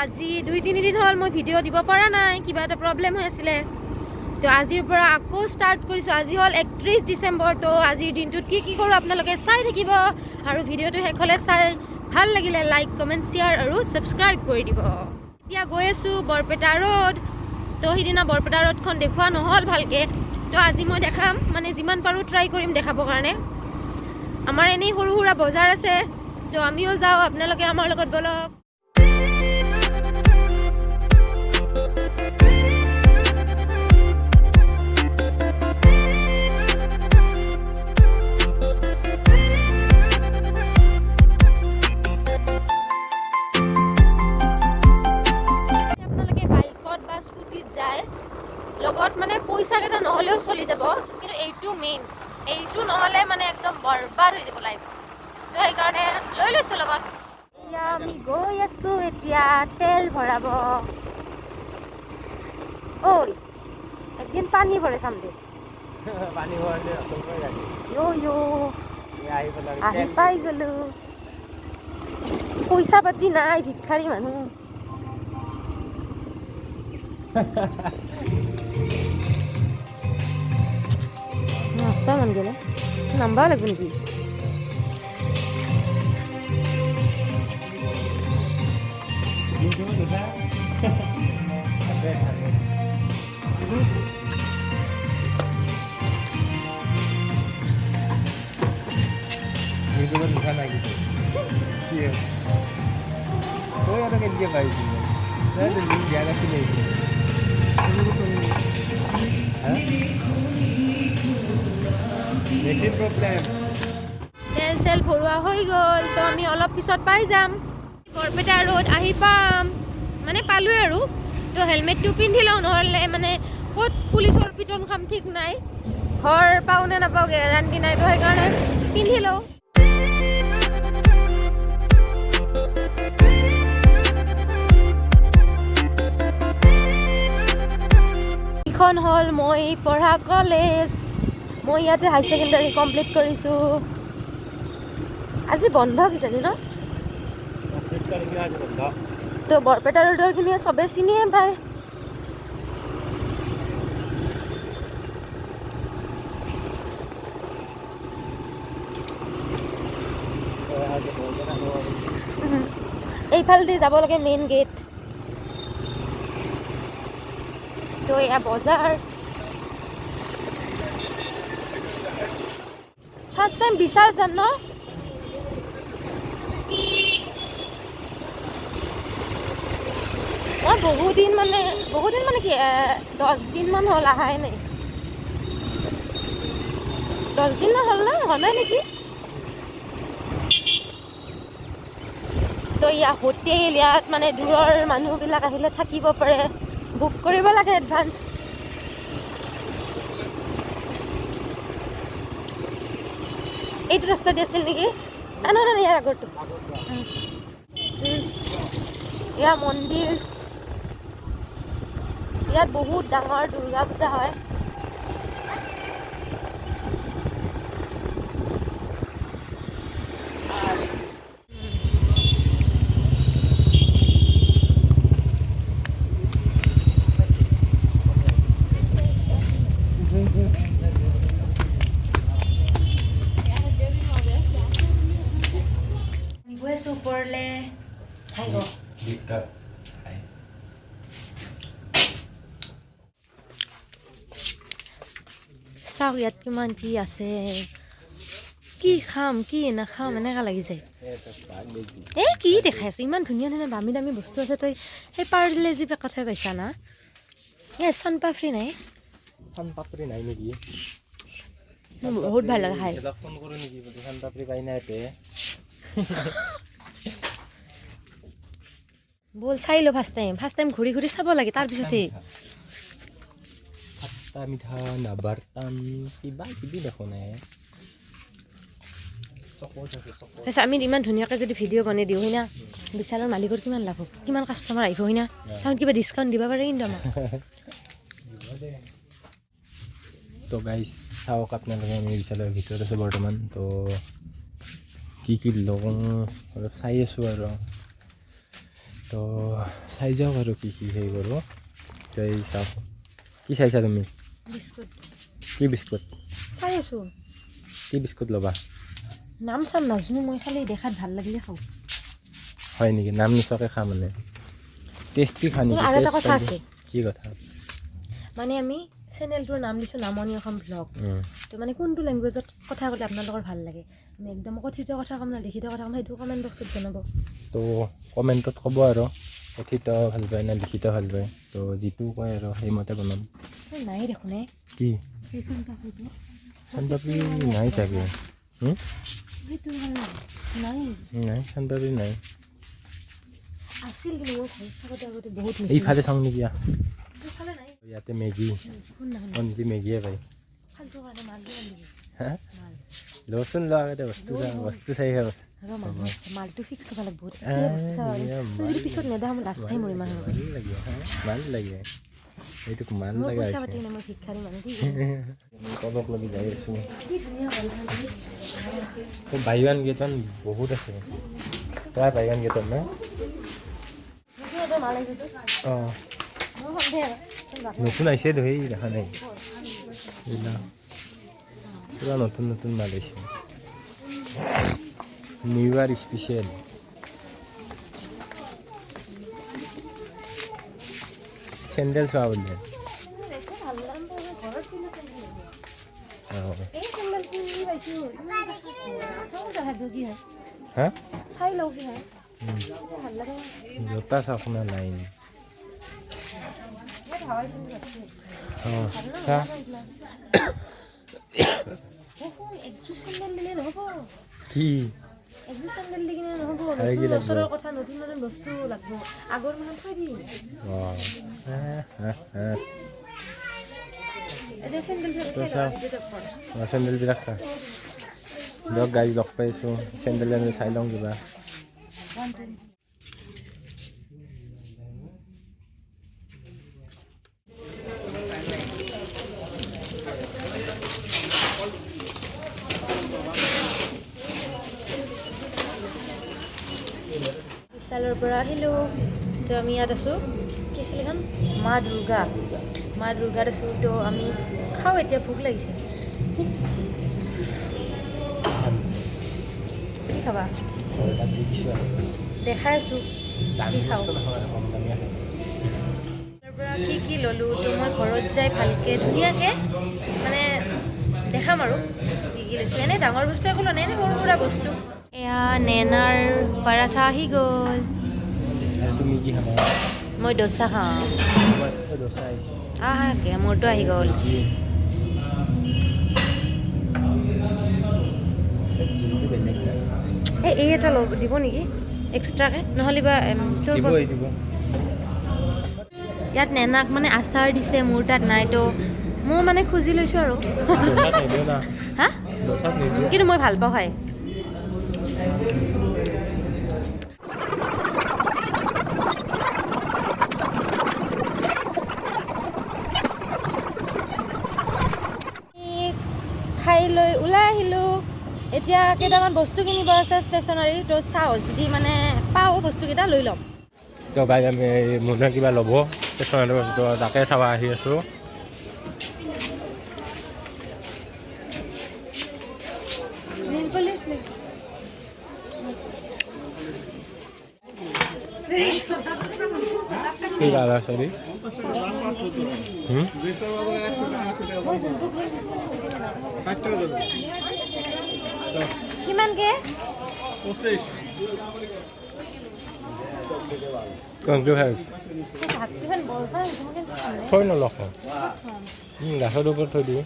আজি 2-3 দিন হ'ল মই ভিডিঅ' দিব পৰা নাই, কিবা এটা প্ৰব্লেম হৈ আছিলে। তো আজিৰ পৰা আকৌ ষ্টাৰ্ট কৰিছোঁ। আজি হ'ল 31 ডিচেম্বৰ। তো আজিৰ দিনটোত কি কি কৰোঁ আপোনালোকে চাই থাকিব আৰু ভিডিঅ'টো শেষলৈ চাই ভাল লাগিলে লাইক, কমেণ্ট, শ্বেয়াৰ আৰু ছাবস্ক্ৰাইব কৰি দিব। এতিয়া গৈ আছোঁ বৰপেটা ৰোড। তো সিদিনা বৰপেটা ৰোডখন দেখুওৱা নহ'ল ভালকৈ, তো আজি মই দেখাম, মানে যিমান পাৰোঁ ট্ৰাই কৰিম দেখাবৰ কাৰণে। আমাৰ এনেই সৰু সুৰা বজাৰ আছে, তো আমিও যাওঁ, আপোনালোকে আমাৰ লগত ব'লক। আপোনালোকে বাইকত বা স্কুটিত যায়, লগত মানে পইচা কেইটা নহ'লেও চলি যাব, কিন্তু এইটো মেইন। এইটো নহ'লে মানে একদম বৰবাদ হৈ যাব লাইফ। তো সেইকাৰণে লৈ লৈছোঁ লগত। এয়া আমি গৈ আছোঁ এতিয়া তেল ভৰাব। ঐ, একদিন পানী ভৰাই চাম দে। পানী ভৰালে নতুনকৈ গাড়ী। য়' এই আহি পেলাই। আহি পাই গ'লো। পইচা পাতি নাই, ভিক্ষাৰী মানুহ। নাস্তা মন গ'লে নাম্বাৰ লাগিব নেকি? আছে থাকে। ইউটিউবত লিখা নাই কিন্তু কি তই আৰু কেনেকৈ পাইছিলি? তইতো লিংক দিয়া নাছিলে এইটো। হা, মেচিন প্ৰব্লেম। তেল চেল ভৰোৱা হৈ গ'ল, তো আমি অলপ পিছত পাই যাম। বৰপেটা ৰোড আহি পাম, মানে পালোৱে আৰু। তো হেলমেটটো পিন্ধি লওঁ, নহ'লে মানে ক'ত পুলিচৰ পিটন খাম ঠিক নাই। ঘৰ পাওঁ নে নাপাওঁ গেৰাণ্টি নাই, তো সেইকাৰণে পিন্ধি লওঁ। এইখন হ'ল মই পঢ়া কলেজ। মই ইয়াতে হাই ছেকেণ্ডাৰী কমপ্লিট কৰিছোঁ। আজি বন্ধ কিজানি ন? বন্ধ। তো বৰপেটা ৰোডৰখিনিয়ে চবে চিনিয়ে পায়। এইফালেদি যাব লাগে, মেইন গেট। তো এয়া বজাৰ। ফাৰ্ষ্ট টাইম বিশাল যাম ন? মই বহুদিন মানে, বহুদিন মানে কি, 10 দিনমান হ'ল অহাই নাই। 10 দিনমান হ'ল ন? হোৱা নাই নেকি? তো ইয়াত হোটেল, ইয়াত মানে দূৰৰ মানুহবিলাক আহিলে থাকিব পাৰে। বুক কৰিব লাগে এডভান্স। এইটো ৰাস্তা দি আছিল নেকি? নহয় নহয়, ইয়াৰ আগৰটো। এয়া মন্দিৰ। ইয়াত বহুত ডাঙৰ দুৰ্গা পূজা হয়। গৈ আছোঁ ওপৰলে। হাই গ। দিগদাৰ। চাওক, ইয়াত কিমান কি আছে। কি খাম কি নাখাম এনেকুৱা লাগি যায়। এই কি দেখাই আছে? ইমান ধুনীয়া ধুনীয়া দামী দামী বস্তু আছে, তই সেই পাৰ্লে যি কথাই পাইছা না? এই চান পাপৰি নাই? চান পাপৰি নাই নেকি? মোৰ বহুত ভাল লাগে খাই। ফোন কৰোঁ নেকি বোলো, চান পাপৰি পাই নাই ইয়াতে? ব'ল, চাই ল। ফাৰ্ষ্ট টাইম, ফাৰ্ষ্ট টাইম ঘূৰি ঘূৰি চাব লাগে, তাৰপিছতহে। খট্টা মিঠা, নাবাৰতান, কিবা কিবি দেখোন। তাৰপিছত আমি ইমান ধুনীয়াকৈ যদি ভিডিঅ' বনাই দিওঁ হয় না, বিশালৰ মালিকৰ কিমান লাভ হ'ব, কিমান কাষ্টমাৰ আহিব হয় না? কাৰণ কিবা ডিছকাউণ্ট দিব পাৰে কিন্তু আমাক। তো গাইজ, চাওক আপোনালোকে, আমি বিশালৰ ভিতৰত আছোঁ বৰ্তমান। তো কি কি লওঁ অলপ চাই আছোঁ আৰু। তো চাই যাওক আৰু কি কি হেৰি কৰোঁ। তো এই চাওক, কি চাইছা তুমি? বিস্কুট। কি বিস্কুট চাই আছোঁ। কি বিস্কুট ল'বা? নাম চাম নাজানো মই, খালি দেখাত ভাল লাগিলে খাওঁ। হয় নেকি? নাম নোচোৱাকৈ খা মানে টেষ্টি খা নেকি? আৰু এটা কথা আছে। কি কথা? মানে আমি চেনেলটোৰ নাম দিছোঁ নামনি অসম ভ্লগ। তো মানে কোনটো লেংগুৱেজত কথা ক'লে আপোনালোকৰ ভাল লাগে, আমি একদম কথিত কথা ক'ম না লিখিত কথা ক'ম, সেইটো কমেণ্ট বক্সত জনাব। তো কমেণ্টত ক'ব আৰু কথিত ভাল পায় না লিখিত ভাল পায়, তো যিটো কয় আৰু সেইমতে বনাম। নাই দেখোন কি চানপাপৰি নাই চাগে। নাই চানপাপৰি নাই। আছিল কিন্তু মই ঘৰত থাকোঁতে আগতে বহুত। এইফালে চাওঁ নেকি? ইয়াতে মেগী, অনলি মেগীয়ে পায়। লচোন লোৱা আগতে বস্তু বস্তু চাইহে মালটো ফিক্স হ'ব লাগিব। পিছত নেদা মই লাজ খাই মৰিম। লাগে মাল লাগে, এইটোক মাল লগা হৈছে। তলক লাগি যাই আছোঁ। বাই ওৱান গেট ওৱান বহুত আছে, প্ৰায় বাই ওৱান গেট ওৱান না। অঁ, নতুন আহিছে ধৰি দেখা নাই, পূৰা নতুন নতুন মাল আহিছে। নিউ ইয়াৰ স্পেচিয়েল। চেণ্ডেল চোৱা বোলে। হা, জোতা চাওক না লাইন। অঁ, কি চেণ্ডেলবিলাক চা। দিয়ক গাড়ী লগ পাইছোঁ, চেণ্ডেল চেণ্ডেল চাই লওঁ কিবা। বিশালৰ পৰা আহিলোঁ, তো আমি ইয়াত আছোঁ। কি আছিল এখন? মা দুৰ্গা, মা দুৰ্গাত আছোঁ। তো আমি খাওঁ এতিয়া, ভোক লাগিছে। কি খাবা? দেখাই আছোঁ কি খাওঁ। তাৰ পৰা কি কি ল'লোঁ, তো মই ঘৰত যাই ভালকৈ ধুনীয়াকৈ মানে দেখাম আৰু কি কি লৈছোঁ। এনেই ডাঙৰ বস্তু একো লোৱা নাই, এনেই সৰু সুৰা বস্তু। এয়া নেনাৰ পৰাঠা আহি গ'ল। তুমি কি খাবা? মই দোচা খাম। আহ, মোৰটো আহি গ'ল। এই এটা ল'ব দিব নেকি এক্সট্ৰাকৈ, নহ'লে বা ইয়াত নেনাক মানে আচাৰ দিছে, মোৰ তাত নাই, তো মই মানে খুজি লৈছোঁ আৰু। হা, কিন্তু মই ভাল পাওঁ খাই। খাই লৈ ওলাই আহিলোঁ। এতিয়া কেইটামান বস্তু কিনিব আছে ষ্টেচনাৰী, তো চাওঁ যদি মানে পাওঁ বস্তুকেইটা লৈ ল'ম। তো গাইজ আমি মোনা কিবা ল'ব ষ্টেচনাৰী বস্তু, তাকে চাব আহি আছোঁ। কি কালাৰ চাবি? কিমানকে? 25। থৈ নলখ, গাছৰ ওপৰত থৈ দিওঁ।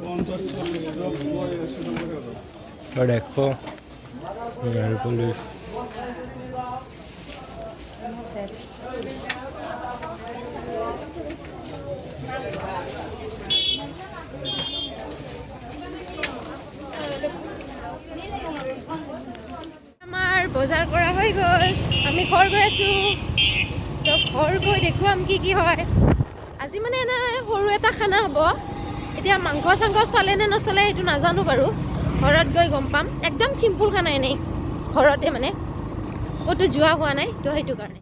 150 আৰু 40। আমাৰ বজাৰ কৰা হৈ গ'ল, আমি ঘৰ গৈ আছোঁ। তো ঘৰ গৈ দেখুৱাম কি কি হয়। আজি মানে এনে সৰু এটা খানা হ'ব। এতিয়া মাংস চাংস চলে নে নচলে সেইটো নাজানো বাৰু। ঘৰত গৈ গম পাম। একদম চিম্পুল খানা, এনেই ঘৰতে, মানে ক'তো যোৱা হোৱা নাই, তো সেইটো কাৰণে।